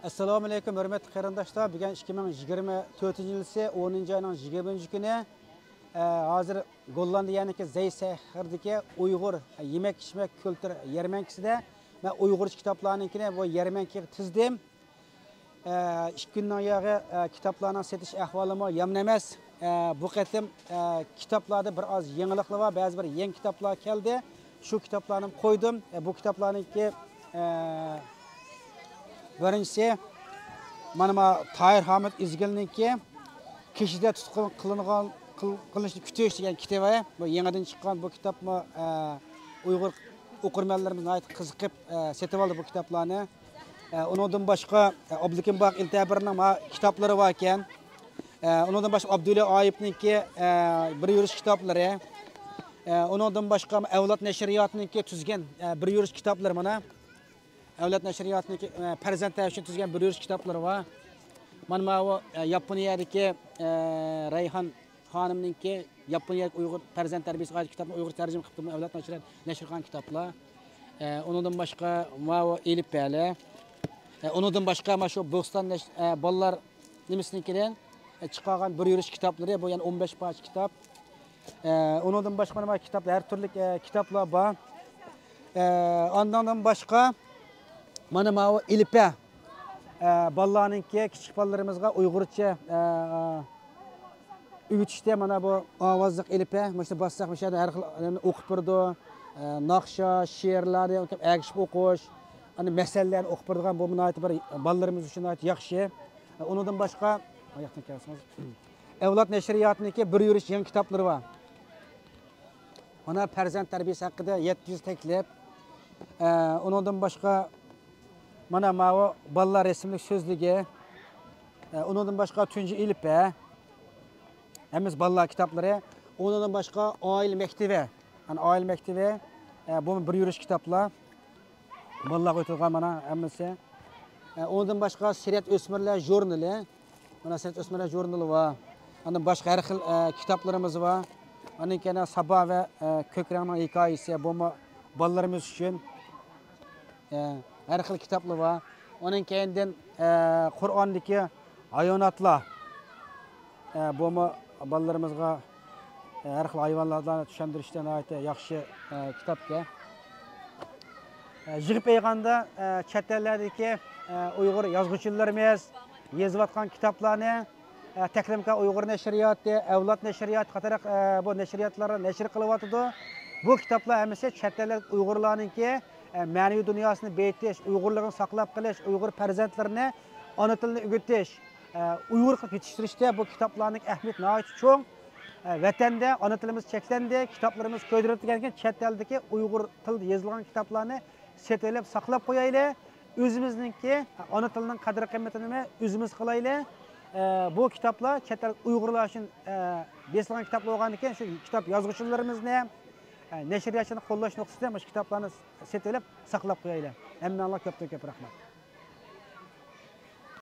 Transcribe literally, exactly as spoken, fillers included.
ئەسسالامۇئەلەيكۇم، ھۆرمەتلىك قېرىنداشلار. بۈگۈن ئىككى مىڭ يىگىرمە تۆتىنچى يىلى ئونىنچى ئاينىڭ يىگىرمىنچى كۈنى. ئە، ھازىر گوللاندىيەنىڭكى زەي شەھىرىدىكى ئۇيغۇر يېمەك ئىچمەك كۈلتۈر يەرمەنكىسىدە مەن ئۇيغۇرچە كىتابلارنىڭكىنى بۇ يەرمەنكىگە تىزدىم. ئە، ئىككى كۈننىڭ ياغى، ئە، كىتابلارنىڭ سېتىش ئەھۋالىمۇ يامان ئەمەس. ئە، بۇ قېتىم، ئە، كىتابلاردا بىر ئاز يېڭىلىقلار بار، بەزى بىر يېڭى كىتابلار كەلدى. شۇ كىتابلارنى قويدۇم. ئە، بۇ كىتابلارنىڭكى، ئە، بىرىنچىسى، مانا، ما تاھىر ھامۇت ئىزگىلنىڭكى كېچىدە تۇتقۇن قىلىنغان، قىل-، قىلىنىشنى كۈتۈش دېگەن كىتابى. بۇ يېڭىدىن چىققان بۇ كىتابمۇ، ئە، ئۇيغۇر ئوقۇرمەنلىرىمىز ناھايىتى قىزىقىپ، ئە، سېتىۋالدى بۇ كىتابلارنى. ئە، ئۇنىڭدىن باشقا، ئە، ئابلىكىم باق ئىلتەبىرنىڭ ما كىتابلىرى بار ئىكەن. ئە، ئۇنىڭدىن باشقا ئابدۇللا ئايۇپنىڭكى، ئە، بىر يۈرۈش كىتابلىرى. ئە، ئۇنىڭدىن باشقا ئەۋلاد نەشرىياتىنىڭكى تۈزگەن، ئە، بىر يۈرۈش كىتابلىرى مانا. ئەۋلاد نەشرىياتىنىڭكى، ئە، پەرزەنتلەر ئۈچۈن تۈزگەن بىر يۈرۈش كىتابلىرى بار. مانا ماۋۇ، ئە، ياپونىيەدىكى، ئە، رەيھان خانىمنىڭكى ياپونىيە ئۇيغۇر پەرزەنت تەربىيەسىگە ئائىت كىتابنى ئۇيغۇرچە تەرجىمە قىلىپتۇ. ئەۋلاد نەشرىيات نەشر قىلغان كىتابلار. ئە، ئۇنىڭدىن باشقا ماۋۇ ئېلىپبەلەر. ئە، ئۇنىڭدىن باشقا مانا شۇ بوستان نەش-، ئە، بالىلار نېمىسىنىڭكىدىن، ئە، چىقارغان بىر يۈرۈش كىتابلىرى، بۇ يەنە ئون بەش پارچە كىتاب. ئە، ئۇنىڭدىن باشقا مانا كىتاب، ھەر تۈرلۈك، ئە، كىتابلار بار. ئە، ئاندىن باشقا مانا ماۋۇ ئېلىپبە، ئە، بالىلارنىڭكى، كىچىك بالىلىرىمىزغا ئۇيغۇرچە، ئە، ئۆگىتىشتە مانا بۇ ئاۋازلىق ئېلىپبە، مۇشۇنى باسساق، مۇشۇ يەردە ھەر خىل ئوقۇپ بېرىدۇ. ئە، ناخشا، شېئىرلارنى ئەگىشىپ ئوقۇش، ئەنە مەسەللەرنى ئوقۇپ بېرىدىغان، بۇ ناھايىتى بىر بالىلىرىمىز ئۈچۈن ناھايىتى ياخشى. ئۇنىڭدىن باشقا، ئاياقتىن كەلسىڭىز. ئەۋلاد نەشرىياتىنىڭكى بىر يۈرۈش يېڭى كىتابلىرى بار. مانا پەرزەنت تەربىيەسى ھەققىدە يەتتە يۈز تەكلىپ. ئە، ئۇنىڭدىن باشقا مانا ماۋۇ بالىلار رەسىملىك سۆزلۈكى. ئە، ئۇنىڭدىن باشقا تۇنجى ئېلىپبە. ھەممىسى بالىلار كىتابلىرى. ئۇنىڭدىن باشقا ئائىلە مەكتىۋى. ئەنە ئائىلە مەكتىۋى. ئە، بۇمۇ بىر يۈرۈش كىتابلار. بالىلارغا ئۆتىدىغان مانا ھەممىسى. ئە، ئۇنىڭدىن باشقا سىرەت ئۆسمۈرلەر ژۇرنىلى. مانا سىرەت ئۆسمۈرلەر ژۇرنىلى بار. ئاندىن باشقا ھەر خىل، ئە، كىتابلىرىمىز بار. ئاندىن كېيىن سابا ۋە، ئە، كۆك رەڭنىڭ ھېكايىسى، بۇمۇ بالىلىرىمىز ئۈچۈن. ئە، ھەر خىل كىتابلار بار. ئۇنىڭ كەينىدىن، ئە، قۇرئاندىكى ھايۋاناتلار. ئە، بۇمۇ بالىلىرىمىزغا، ئە، ھەر خىل ھايۋانلارنى چۈشەندۈرۈشتە ناھايىتى ياخشى، ئە، كىتابكەن. ئە، يىغىپ ئېيتقاندا، ئە، چەت ئەللەردىكى، ئە، ئۇيغۇر يازغۇچىلىرىمىز يېزىۋاتقان كىتابلارنى، ئە، تەكلىماكان ئۇيغۇر نەشرىياتى، ئەۋلاد نەشرىياتى قاتارلىق، ئە، بۇ نەشرىياتلار نەشر قىلىۋاتىدۇ. بۇ كىتابلار ھەممىسى چەت ئەللىك ئۇيغۇرلارنىڭكى، ئە، مەنىۋى دۇنياسىنى بېيىتىش، ئۇيغۇرلۇقىنى ساقلاپ قېلىش، ئۇيغۇر پەرزەنتلىرىنى ئانا تىلنى ئۆگىتىش، ئە، ئۇيغۇر قىلىپ يېتىشتۈرۈشتە بۇ كىتابلارنىڭ ئەھمىيىتى ناھايىتى چوڭ. ئە، ۋەتەندە ئانا تىلىمىز چەكلەندى، كىتابلىرىمىز كۆيدۈرۈلۈپ دېگەندىن كېيىن چەت ئەلدىكى ئۇيغۇر تىلىدا يېزىلغان كىتابلارنى سېتىۋېلىپ ساقلاپ قويايلى. ئۆزىمىزنىڭكى ئانا تىلنىڭ قەدىر قىممىتىنى ئۆزىمىز قىلايلى. ئە، بۇ كىتابلار چەت ئەل ئۇيغۇرلار ئۈچۈن، ئە، بېسىلغان كىتابلار بولغاندىكىن، شۇ كىتاب يازغۇچىلىرىمىزنى، ئە، نەشرىياتچىلارنى قوللاش نۇقتىسىدىن مۇشۇ كىتابلارنى سېتىۋېلىپ ساقلاپ قويايلى. ھەممىڭلارغا كۆپتىن كۆپ رەھمەت.